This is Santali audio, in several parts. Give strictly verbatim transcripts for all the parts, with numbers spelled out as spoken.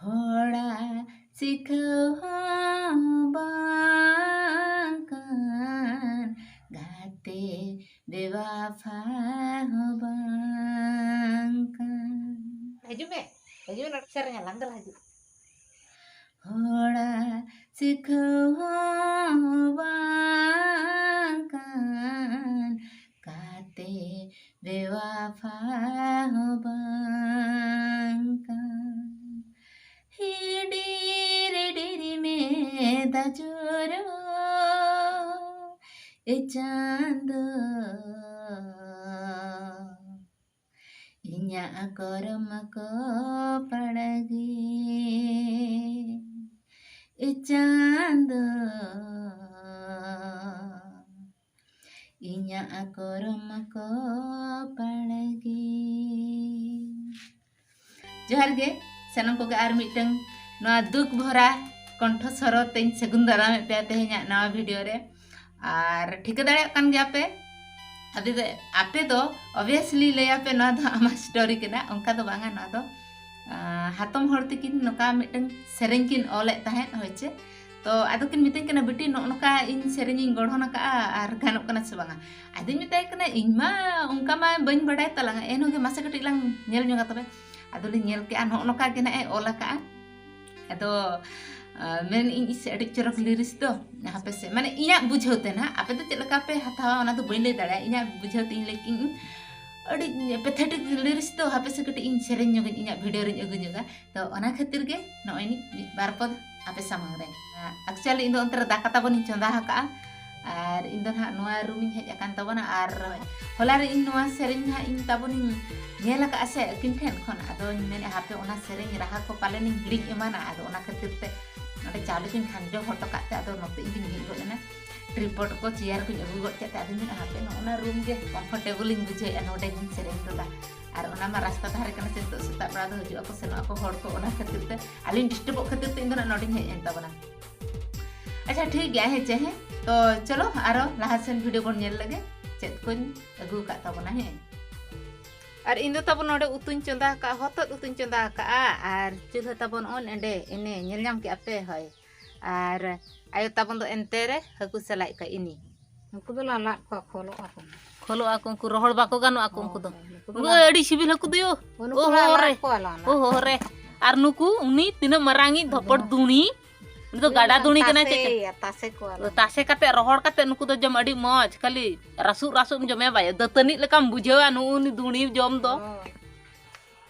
ᱦᱚᱲᱟᱜ ᱥᱤᱠᱷᱟᱹᱣ ᱦᱚᱸ ᱵᱟᱝ ᱠᱟᱱ, ᱜᱟᱛᱮ ᱵᱮᱣᱟᱯᱷᱟ ᱦᱚᱸ ᱵᱟᱝ ᱠᱟᱱ᱾ ᱦᱤᱡᱩᱜ ᱢᱮ, ᱦᱤᱡᱩᱜ ᱢᱮ, ᱱᱚᱰᱮ ᱥᱮᱨᱮᱧ ᱟᱞᱟᱝ, ᱫᱮᱞᱟ ᱦᱤᱡᱩᱜ᱾ ᱦᱚᱲᱟᱜ ᱥᱤᱠᱷᱟᱹᱣ ᱦᱚᱸ ᱵᱟᱝ ᱠᱟᱱ, ᱜᱟᱛᱮ ᱵᱮᱣᱟᱯᱷᱟ ᱦᱚᱸ ᱵᱟᱝ ᱠᱟᱱ᱾ ᱦᱤᱰᱤᱨ ᱰᱤᱨ ᱢᱮᱫ ᱡᱚᱨᱚ ᱮ ᱪᱟᱸᱫᱚ, ᱤᱧᱟᱜ ᱠᱚᱨᱚᱢ ᱠᱚ ᱯᱟᱲᱟᱜᱮ ᱮ ᱪᱟᱸᱫᱚ, ᱤᱧᱟᱜ ᱠᱚᱨᱚᱢ ᱠᱚ ᱯᱟᱲᱟᱜᱮ᱾ ᱡᱚᱦᱟᱨ ᱜᱮ ᱥᱟᱱᱟᱢ ᱠᱚᱜᱮ, ᱟᱨ ᱢᱤᱫᱴᱟᱝ ᱱᱚᱣᱟ ᱫᱩᱠ ᱵᱷᱚᱨᱟ ᱠᱚᱱᱴᱷᱚ ᱥᱚᱨᱚ ᱛᱮᱧ ᱥᱟᱹᱜᱩᱱ ᱫᱟᱨᱟᱢᱮᱫ ᱯᱮᱭᱟ ᱛᱮᱦᱮᱧᱟᱜ ᱱᱟᱣᱟ ᱵᱷᱤᱰᱤᱭᱳ ᱨᱮ᱾ ᱟᱨ ᱴᱷᱤᱠᱟᱹ ᱫᱟᱲᱮᱭᱟᱜ ᱠᱟᱱ ᱜᱮᱭᱟ ᱯᱮ, ᱟᱯᱮ ᱫᱚ, ᱟᱯᱮ ᱫᱚ obviously ᱞᱟᱹᱭᱟᱯᱮ ᱱᱚᱣᱟ ᱫᱚ ᱟᱢᱟᱜ ᱥᱴᱳᱨᱤ ᱠᱟᱱᱟ, ᱚᱱᱠᱟ ᱫᱚ ᱵᱟᱝᱟ, ᱱᱚᱣᱟ ᱫᱚ ᱟᱸ, ᱦᱟᱛᱚᱢ ᱦᱚᱲ ᱛᱟᱹᱠᱤᱱ ᱱᱚᱝᱠᱟ ᱢᱤᱫᱴᱟᱝ ᱥᱮᱨᱮᱧ ᱠᱤᱱ ᱚᱞᱮᱫ ᱛᱟᱦᱮᱸᱫ ᱦᱳᱭ ᱪᱮ᱾ ᱛᱚ ᱟᱫᱚ ᱠᱤᱱ ᱢᱤᱛᱟᱹᱧ ᱠᱟᱱᱟ, "ᱵᱤᱴᱤ, ᱱᱚᱜᱼᱚ ᱱᱚᱝᱠᱟ ᱤᱧ ᱥᱮᱨᱮᱧ ᱤᱧ ᱜᱚᱲᱦᱚᱱ ᱟᱠᱟᱫᱼᱟ, ᱟᱨ ᱜᱟᱱᱚᱜ ᱠᱟᱱᱟ ᱥᱮ ᱵᱟᱝᱟ?" ᱟᱫᱚᱧ ᱢᱮᱛᱟᱭ ᱠᱟᱱᱟ, "ᱤᱧ ᱢᱟ ᱚᱱᱠᱟ ᱢᱟ ᱵᱟᱹᱧ ᱵᱟᱰᱟᱭ ᱛᱟᱞᱟᱝᱟ, ᱮᱱᱦᱚᱸ ᱜᱮ ᱢᱟᱥᱮ ᱠᱟᱹᱴᱤᱡ ᱞᱟᱝ ᱧᱮᱞ ᱧᱚᱜᱟ ᱛᱚᱵᱮ᱾" ᱟᱫᱚᱞᱤᱧ ᱧᱮᱞ ᱠᱮᱜᱼᱟ, ᱱᱚᱜᱼᱚ ᱱᱚᱝᱠᱟ ᱜᱮ ᱱᱟᱜ ᱮ ᱚᱞ ᱟᱠᱟᱫᱼᱟ᱾ ᱟᱫᱚ, ᱟᱸ, ᱢᱮᱱ ᱤᱧ, "ᱤᱥ, ᱟᱹᱰᱤ ᱪᱚᱨᱚᱠ ᱞᱤᱨᱤᱥ ᱫᱚ, ᱦᱟᱯᱮ ᱥᱮ", ᱢᱟᱱᱮ ᱤᱧᱟᱹᱜ ᱵᱩᱡᱷᱟᱹᱣ ᱛᱮ ᱱᱟᱦᱟᱜ, ᱟᱯᱮ ᱫᱚ ᱪᱮᱫ ᱞᱮᱠᱟ ᱯᱮ ᱦᱟᱛᱟᱣᱟ ᱚᱱᱟ ᱫᱚ ᱵᱟᱹᱧ ᱞᱟᱹᱭ ᱫᱟᱲᱮᱭᱟᱜᱼᱟ, ᱤᱧᱟᱹᱜ ᱵᱩᱡᱷᱟᱹᱣ ᱛᱮ ᱤᱧ ᱞᱟᱹᱭ ᱠᱮᱜᱼᱟᱹᱧ, ᱟᱹᱰᱤ ᱯᱮᱛᱷᱮᱴᱤᱠ ᱞᱤᱨᱤᱥ ᱫᱚ, ᱦᱟᱯᱮ ᱥᱮ ᱠᱟᱹᱴᱤᱡ ᱤᱧ ᱥᱮᱨᱮᱧ ᱧᱚᱜᱟᱹᱧ, ᱤᱧᱟᱹᱜ ᱵᱷᱤᱰᱤᱭᱳ ᱨᱤᱧ ᱟᱹᱜᱩ ᱧᱚᱜᱟ᱾ ᱛᱚ ᱚᱱᱟ ᱠᱷᱟᱹᱛᱤᱨ ᱜᱮ ᱱᱚᱜᱼᱚᱭ ᱱᱤᱡ ᱢᱤᱫ ᱵᱟᱨ ᱯᱚᱫ ᱟᱯᱮ ᱥᱟᱢᱟᱝ ᱨᱮ᱾ ᱟᱸ, actually ᱤᱧ ᱫᱚ ᱚᱱᱛᱮ ᱨᱮ ᱫᱟᱠᱟ ᱛᱟᱵᱚᱱᱤᱧ ᱪᱚᱸᱫᱟ ᱟᱠᱟᱫᱼᱟ, ᱟᱨ ᱤᱧ ᱫᱚ ᱱᱟᱦᱟᱜ ᱱᱚᱣᱟ ᱨᱩᱢᱤᱧ ᱦᱮᱡ ᱟᱠᱟᱱ ᱛᱟᱵᱚᱱᱟ, ᱟᱨ ᱦᱚᱞᱟ ᱨᱮ ᱤᱧ ᱱᱚᱣᱟ ᱥᱮᱨᱮᱧ ᱱᱟᱦᱟᱜ ᱤᱧ ᱛᱟᱵᱚᱱᱤᱧ ᱧᱮᱞ ᱟᱠᱟᱫᱼᱟ ᱥᱮ ᱟᱹᱠᱤᱱ ᱴᱷᱮᱱ ᱠᱷᱚᱱ, ᱟᱫᱚᱧ ᱢᱮᱱᱮᱫᱼᱟ ᱦᱟᱯᱮ ᱚᱱᱟ ᱥᱮᱨᱮᱧ ᱨᱟᱦᱟ ᱠᱚ ᱯᱟᱞᱮᱱᱤᱧ ᱦᱤᱲᱤᱧ ᱮᱢᱟᱱᱟ, ᱟᱫᱚ ᱚᱱᱟ ᱠᱷᱟᱹᱛᱤᱨ ᱛᱮ ᱱᱚᱰᱮ ᱪᱟᱣᱞᱮ ᱠᱚᱧ ᱠᱷᱟᱸᱡᱚ ᱦᱚᱴᱚ ᱠᱟᱜ ᱛᱮ ᱟᱫᱚ ᱱᱚᱛᱮ ᱤᱧ ᱫᱩᱧ ᱦᱮᱡ ᱜᱚᱫ ᱮᱱᱟ᱾ ᱴᱨᱤᱯᱚᱰ ᱠᱚ ᱪᱮᱭᱟᱨ ᱠᱚᱧ ᱟᱹᱜᱩ ᱜᱚᱫ ᱠᱮᱫ ᱛᱮ ᱟᱫᱚᱧ ᱢᱮᱱᱟ ᱦᱟᱯᱮ ᱱᱚᱜᱼᱚ ᱱᱟ ᱨᱩᱢ ᱜᱮ ᱠᱚᱢᱯᱷᱚᱨᱴᱮᱵᱚᱞ ᱤᱧ ᱵᱩᱡᱷᱟᱹᱣᱮᱫᱼᱟ, ᱱᱚᱰᱮ ᱜᱤᱧ ᱥᱮᱨᱮᱧ ᱜᱚᱫᱟ᱾ ᱟᱨ ᱚᱱᱟ ᱢᱟ ᱨᱟᱥᱛᱟ ᱫᱷᱟᱨᱮ ᱠᱟᱱᱟ ᱥᱮ, ᱱᱤᱛᱚᱜ ᱥᱮᱛᱟᱜ ᱵᱮᱲᱟ ᱫᱚ ᱦᱤᱡᱩᱜ ᱟᱠᱚ ᱥᱮᱱᱚᱜ ᱟᱠᱚ ᱦᱚᱲ ᱠᱚ, ᱚᱱᱟ ᱠᱷᱟᱹᱛᱤᱨ ᱛᱮ ᱟᱹᱞᱤᱧ ᱰᱤᱥᱴᱟᱵᱚᱜ ᱠᱷᱟᱹᱛᱤᱨ ᱛᱮ ᱤᱧ ᱫᱚ ᱱᱟᱜ ᱱᱚᱰᱮᱧ ᱦᱮᱡ ᱮᱱ ᱛᱟᱵᱚᱱᱟ᱾ ᱟᱪᱪᱷᱟ ᱴᱷᱤᱠ ᱜᱮᱭᱟ, ᱦᱮᱸ ᱪᱮ, ᱦᱮᱸ ᱛᱚ ᱪᱚᱞᱚ ᱟᱨᱚ ᱞᱟᱦᱟ ᱥᱮᱱ ᱵᱷᱤᱰᱤᱭᱳ ᱵᱚᱱ ᱧᱮᱞ ᱞᱮᱜᱮ ᱪᱮᱫ ᱠᱚᱧ ᱟᱹᱜᱩ ᱟᱠᱟᱫ ᱛᱟᱵᱚᱱᱟ᱾ ᱦᱮᱸ, ᱟᱨ ᱤᱧ ᱫᱚ ᱛᱟᱵᱚᱱ ᱱᱚᱰᱮ ᱩᱛᱩᱧ ᱪᱚᱸᱫᱟ ᱟᱠᱟᱫᱼᱟ, ᱦᱚᱛᱚᱫ ᱩᱛᱩᱧ ᱪᱚᱸᱫᱟ ᱟᱠᱟᱫᱼᱟ᱾ ᱟᱨ ᱪᱩᱞᱦᱟᱹ ᱛᱟᱵᱚᱱ ᱚᱱ ᱮᱸᱰᱮ ᱮᱱᱮ, ᱧᱮᱞ ᱧᱟᱢ ᱠᱮᱫᱼᱟ ᱯᱮ? ᱦᱳᱭ᱾ ᱟᱨ ᱟᱭᱳ ᱛᱟᱵᱚᱱ ᱫᱚ ᱮᱱᱛᱮ ᱨᱮ ᱦᱟᱹᱠᱩ ᱥᱟᱞᱟᱭ ᱠᱚ ᱤᱱᱤ᱾ ᱩᱱᱠᱩ ᱫᱚ ᱞᱟᱞᱟᱫ ᱠᱚᱣᱟ, ᱠᱷᱚᱞᱚᱜ ᱟᱠᱚ᱾ ᱠᱷᱚᱞᱚᱜ ᱟᱠᱚ ᱩᱱᱠᱩ, ᱨᱚᱦᱚᱲ ᱵᱟᱠᱚ ᱜᱟᱱᱚᱜ ᱟᱠᱚ ᱩᱱᱠᱩ ᱫᱚ᱾ ᱦᱳᱭ, ᱱᱩᱠᱩ ᱫᱚ ᱩᱱᱠᱩ ᱞᱟᱞᱟᱫ᱾ ᱟᱹᱰᱤ ᱥᱤᱵᱤᱞ ᱦᱟᱹᱠᱩ ᱫᱚᱭᱳ᱾ ᱩᱱᱠᱩ ᱳᱦᱳ ᱞᱟᱞᱟᱫ ᱨᱮ᱾ ᱠᱚᱣᱟ ᱞᱟᱞᱟᱫ᱾ ᱳᱦᱳ ᱨᱮ᱾ ᱟᱨ ᱱᱩᱠᱩ, ᱩᱱᱤ ᱛᱤᱱᱟᱹᱜ ᱢᱟᱨᱟᱝᱤᱡ ᱫᱷᱚᱯᱚᱲ ᱫᱩ-, ᱫᱩᱬᱤ, ᱩᱱᱤ ᱫᱚ ᱩᱱᱤ ᱜᱟᱰᱟ ᱫᱚ ᱫᱩᱬᱤ ᱠᱟᱱᱟᱭ ᱥᱮ ᱪᱮᱫ? ᱛᱟᱥᱮᱭᱟ, ᱛᱟᱥᱮ ᱠᱚᱣᱟ ᱞᱮ᱾ ᱛᱟᱥᱮ ᱠᱟᱛᱮ, ᱨᱚᱦᱚᱲ ᱠᱟᱛᱮ ᱱᱩᱠᱩ ᱫᱚ ᱡᱚᱢ ᱟᱹᱰᱤ ᱢᱚᱡᱽ᱾ ᱠᱷᱟᱹᱞᱤ ᱨᱟᱹᱥᱩᱵ ᱨᱟᱹᱥᱩᱵ ᱮᱢ ᱡᱚᱢᱮᱭᱟ, ᱵᱟᱭ ᱫᱟᱹᱛᱟᱹᱱᱤ ᱞᱮᱠᱟᱢ ᱵᱩᱡᱷᱟᱹᱣᱟ ᱱᱩᱜᱼᱩ ᱱᱩᱭ ᱫᱩᱬᱤ ᱡᱚᱢ ᱫᱚ᱾ ᱦᱳᱭ᱾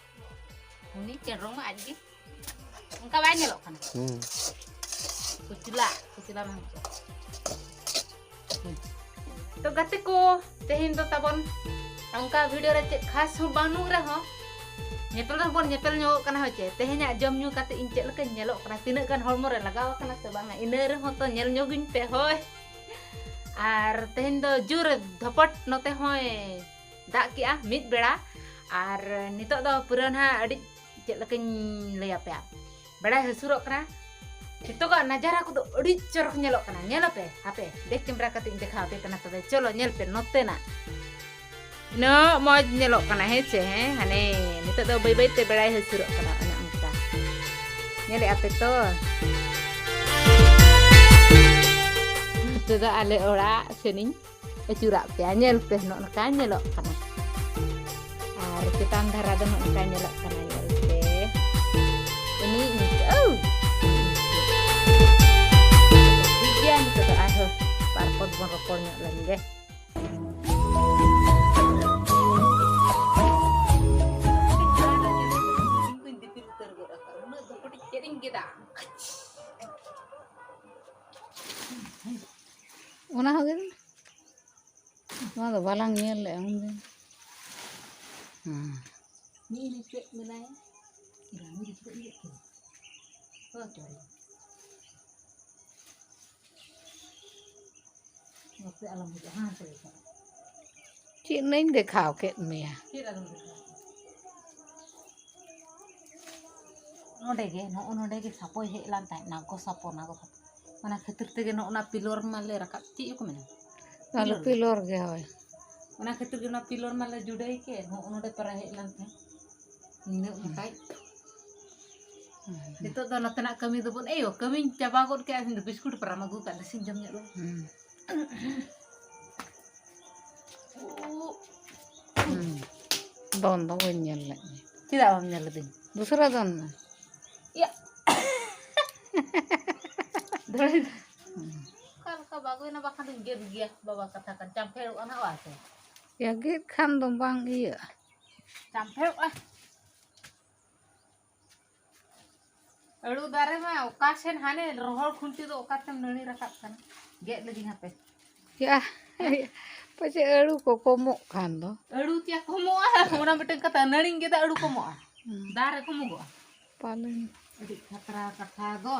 ᱩᱱᱤ ᱪᱮᱰᱨᱚᱝ ᱢᱟ ᱟᱡ ᱜᱮ᱾ ᱚᱱᱠᱟ ᱵᱟᱭ ᱧᱮᱞᱚᱜ ᱠᱟᱱᱟ᱾ ᱦᱩᱸ᱾ ᱠᱩᱪᱞᱟ, ᱠᱩᱪᱞᱟ ᱢᱟ ᱦᱟᱱᱠᱩ᱾ ᱛᱚ ᱜᱟᱛᱮ ᱠᱚ, ᱛᱮᱦᱮᱧ ᱫᱚ ᱛᱟᱵᱚᱱ ᱚᱱᱠᱟ video ᱨᱮ ᱪᱮᱫ ᱠᱷᱟᱥ ᱦᱚᱸ ᱵᱟᱹᱱᱩᱜ ᱨᱮᱦᱚᱸ, ᱧᱮᱯᱮᱞ ᱨᱮᱦᱚᱸ ᱵᱚᱱ ᱧᱮᱯᱮᱞ ᱧᱚᱜᱚᱜ ᱠᱟᱱᱟ, ᱦᱳᱭ ᱪᱮ? ᱛᱮᱦᱮᱧᱟᱜ ᱡᱚᱢ ᱧᱩ ᱠᱟᱛᱮ ᱤᱧ ᱪᱮᱫ ᱞᱮᱠᱟᱧ ᱧᱮᱞᱚᱜ ᱠᱟᱱᱟ, ᱛᱤᱱᱟᱹᱜ ᱜᱟᱱ ᱦᱚᱲᱢᱚ ᱨᱮ ᱞᱟᱜᱟᱣ ᱟᱠᱟᱱᱟ ᱥᱮ ᱵᱟᱝᱟ, ᱤᱱᱟᱹ ᱨᱮᱦᱚᱸ ᱛᱚ ᱧᱮᱞ ᱧᱚᱜᱤᱧ ᱯᱮ, ᱦᱳᱭ᱾ ᱟᱨ ᱛᱮᱦᱮᱧ ᱫᱚ ᱡᱳᱨ ᱫᱷᱚᱯᱚᱴ ᱱᱚᱛᱮ ᱦᱚᱸᱭ ᱫᱟᱜ ᱠᱮᱜᱼᱟ ᱢᱤᱫ ᱵᱮᱲᱟ, ᱟᱨ ᱱᱤᱛᱚᱜ ᱫᱚ ᱯᱩᱨᱟᱹ ᱱᱟᱦᱟᱜ ᱟᱹᱰᱤ, ᱪᱮᱫ ᱞᱮᱠᱟᱧ ᱞᱟᱹᱭ ᱟᱯᱮᱭᱟ, ᱵᱮᱲᱟᱭ ᱦᱟᱹᱥᱩᱨᱚᱜ ᱠᱟᱱᱟ᱾ ᱱᱤᱛᱚᱜᱟᱜ ᱱᱟᱡᱟᱨᱟ ᱠᱚᱫᱚ ᱟᱹᱰᱤ ᱪᱚᱨᱚᱠ ᱧᱮᱞᱚᱜ ᱠᱟᱱᱟ᱾ ᱧᱮᱞ ᱟᱯᱮ, ᱦᱟᱯᱮ, back camera ᱠᱟᱛᱮ ᱤᱧ ᱫᱮᱠᱷᱟᱣ ᱟᱯᱮ ᱠᱟᱱᱟ᱾ ᱛᱚᱵᱮ ᱪᱚᱞᱚ ᱧᱮᱞ ᱯᱮ ᱱᱚᱛᱮᱱᱟᱜ᱾ ᱛᱤᱱᱟᱹᱜ ᱢᱚᱡᱽ ᱧᱮᱞᱚᱜ ᱠᱟᱱᱟ, ᱦᱮᱸ ᱪᱮ? ᱦᱮᱸ, ᱦᱟᱱᱮ ᱱᱤᱛᱚᱜ ᱫᱚ ᱵᱟᱹᱭ ᱵᱟᱹᱭ ᱛᱮ ᱵᱮᱲᱟᱭ ᱦᱟᱹᱥᱩᱨᱚᱜ ᱠᱟᱱᱟ, ᱚᱱᱮ ᱚᱱᱠᱟ᱾ ᱧᱮᱞᱮᱫ ᱟᱯᱮ ᱛᱚ? ᱱᱤᱛᱚᱜ ᱫᱚ ᱟᱞᱮ ᱚᱲᱟᱜ ᱥᱮᱱᱤᱧ ᱟᱹᱪᱩᱨᱟᱜ ᱯᱮᱭᱟ᱾ ᱧᱮᱞ ᱯᱮ, ᱱᱚᱜᱼᱚ ᱱᱚᱝᱠᱟ ᱧᱮᱞᱚᱜ ᱠᱟᱱᱟ᱾ ᱟᱨ ᱪᱮᱛᱟᱱ ᱫᱷᱟᱨᱟ ᱫᱚ ᱱᱚᱜᱼᱚ ᱱᱚᱝᱠᱟ ᱧᱮᱞᱚᱜ ᱠᱟᱱᱟ᱾ ᱧᱮᱞ ᱯᱮ᱾ ᱩᱱᱤ ᱤᱱᱠᱟᱹ, ᱟᱹᱣ! ᱴᱷᱤᱠ ᱜᱮᱭᱟ, ᱱᱤᱛᱚᱜ ᱫᱚ ᱟᱨᱦᱚᱸ ᱵᱟᱨ ᱯᱚᱫ ᱵᱚᱱ ᱨᱚᱯᱚᱲ ᱧᱚᱜ ᱞᱮᱱ ᱜᱮ᱾ ᱩᱱᱟᱹᱜ ᱫᱚ ᱠᱟᱹᱴᱤᱡ ᱪᱮᱫ ᱤᱧ ᱜᱮᱫᱟ? ᱚᱱᱟ ᱦᱚᱸ ᱜᱮᱫ ᱢᱮ᱾ ᱱᱚᱣᱟ ᱫᱚ ᱵᱟᱞᱟᱝ ᱧᱮᱞ ᱞᱮᱜᱼᱟ ᱩᱱᱫᱤᱱ᱾ ᱦᱮᱸ᱾ ᱱᱤᱭᱟᱹ ᱨᱮ ᱪᱮᱫ ᱢᱮᱱᱟᱭᱟ? ᱤᱨᱟ, ᱱᱤᱭᱟᱹ ᱨᱮ ᱪᱮᱫ ᱤᱧ ᱜᱮᱫ ᱠᱮᱫᱟ? ᱦᱳᱭ ᱛᱚ᱾ ᱱᱚᱛᱮ ᱟᱞᱚᱢ ᱦᱤᱡᱩᱜᱼᱟ, ᱦᱟᱱᱛᱮ ᱨᱮ ᱪᱟᱞᱟᱜ᱾ ᱪᱮᱫ ᱱᱟᱧ ᱫᱮᱠᱷᱟᱣ ᱠᱮᱫ ᱢᱮᱭᱟ? ᱪᱮᱫ ᱟᱫᱚᱢ ᱫᱮᱠᱷᱟᱣ? ᱱᱚᱰᱮ ᱜᱮ, ᱱᱚᱜᱼᱚ ᱱᱚᱰᱮ ᱜᱮ ᱥᱟᱯᱚᱭ ᱦᱮᱡ ᱞᱮᱱ ᱛᱟᱦᱮᱸᱫ, ᱱᱟᱜᱚ ᱥᱟᱯᱚ, ᱱᱟᱜᱚ ᱥᱟᱯᱚ᱾ ᱚᱱᱟ ᱠᱷᱟᱹᱛᱤᱨ ᱛᱮᱜᱮ ᱱᱚᱜᱼᱚ ᱱᱟ pillar ᱢᱟᱞᱮ ᱨᱟᱠᱟᱵ, ᱪᱮᱫ ᱠᱚ ᱢᱮᱱᱟ? ᱟᱞᱮ pillar ᱜᱮ᱾ Pillar ᱜᱮ, ᱦᱳᱭ᱾ ᱚᱱᱟ ᱠᱷᱟᱹᱛᱤᱨ ᱜᱮ ᱚᱱᱟ ᱯᱤᱞᱚᱨ ᱢᱟᱞᱮ ᱡᱩᱰᱟᱹᱭ ᱠᱮᱫ, ᱱᱚᱜᱼᱚ ᱱᱚᱰᱮ ᱯᱟᱨᱟ ᱦᱮᱡ ᱞᱮᱱ ᱛᱟᱦᱮᱸᱫ᱾ ᱱᱤᱱᱟᱹᱜ ᱢᱚᱴᱟᱭ᱾ ᱱᱤᱛᱚᱜ ᱫᱚ ᱱᱚᱛᱮᱱᱟᱜ ᱠᱟᱹᱢᱤ ᱫᱚᱵᱚᱱ, ᱮᱭᱳ, ᱠᱟᱹᱢᱤᱧ ᱪᱟᱵᱟ ᱜᱚᱫ ᱠᱮᱫᱼᱟ, ᱤᱧ ᱫᱚ ᱵᱤᱥᱠᱩᱴ ᱯᱟᱨᱟᱢ ᱟᱹᱜᱩ ᱠᱟᱜ, ᱱᱟᱥᱮᱧ ᱡᱚᱢ ᱧᱚᱜ ᱞᱮ᱾ ᱦᱩᱸ᱾ ᱩ᱾ ᱦᱩᱸ᱾ ᱫᱚᱱ ᱫᱚ ᱵᱟᱹᱧ ᱧᱮᱞ ᱞᱮᱫ ᱢᱮ᱾ ᱪᱮᱫᱟᱜ ᱵᱟᱢ ᱧᱮᱞ ᱞᱮᱫᱤᱧ? ᱫᱚᱥᱨᱟ ᱫᱚᱱ ᱢᱮ᱾ ᱤᱭᱟ᱾ ᱫᱷᱟᱹᱲᱤ᱾ ᱦᱩᱸ᱾ ᱚᱠᱟ ᱞᱮᱠᱟ ᱵᱟᱜᱚᱭᱮᱱᱟ, ᱵᱟᱠᱷᱟᱱ ᱫᱚᱧ ᱜᱮᱫ ᱜᱮᱭᱟ, ᱵᱟᱵᱟ ᱠᱟᱛᱷᱟ ᱠᱟᱱ, ᱪᱟᱢᱯᱷᱮᱲᱚᱜᱼᱟ ᱱᱟᱦᱟᱜ, ᱵᱟᱝ ᱥᱮ? ᱭᱟ, ᱜᱮᱫ ᱠᱷᱟᱱ ᱫᱚ ᱵᱟᱝ ᱤᱭᱟᱹᱜᱼᱟ᱾ ᱪᱟᱢᱯᱷᱮᱲᱚᱜᱼᱟ᱾ ᱟᱹᱲᱩ ᱫᱟᱨᱮ ᱢᱟ ᱚᱠᱟ ᱥᱮᱱ ᱦᱟᱱᱮ ᱨᱚᱦᱚᱲ ᱠᱷᱩᱱᱴᱤ ᱫᱚ ᱚᱠᱟᱛᱮᱢ ᱱᱟᱹᱲᱤ ᱨᱟᱠᱟᱵ ᱠᱟᱱᱟ? ᱜᱮᱫ ᱞᱮᱜᱤᱧ ᱦᱟᱯᱮ᱾ ᱭᱟ, ᱯᱟᱪᱮ ᱟᱹᱲᱩ ᱠᱚ ᱠᱚᱢᱚᱜ ᱠᱷᱟᱱ ᱫᱚ᱾ ᱟᱹᱲᱩ ᱪᱮᱫ ᱠᱚᱢᱚᱜᱼᱟ? ᱚᱱᱟ ᱢᱤᱫᱴᱮᱱ ᱠᱟᱛᱷᱟ, ᱱᱟᱹᱲᱤᱧ ᱜᱮᱫᱟ, ᱟᱹᱲᱩ ᱠᱚᱢᱚᱜᱼᱟ? ᱦᱩᱸ᱾ ᱫᱟᱨᱮ ᱠᱚᱢᱚᱜᱚᱜᱼᱟ? ᱯᱟᱞᱮᱱ᱾ ᱟᱹᱰᱤ ᱠᱷᱟᱛᱨᱟ ᱠᱟᱛᱷᱟ ᱫᱚ᱾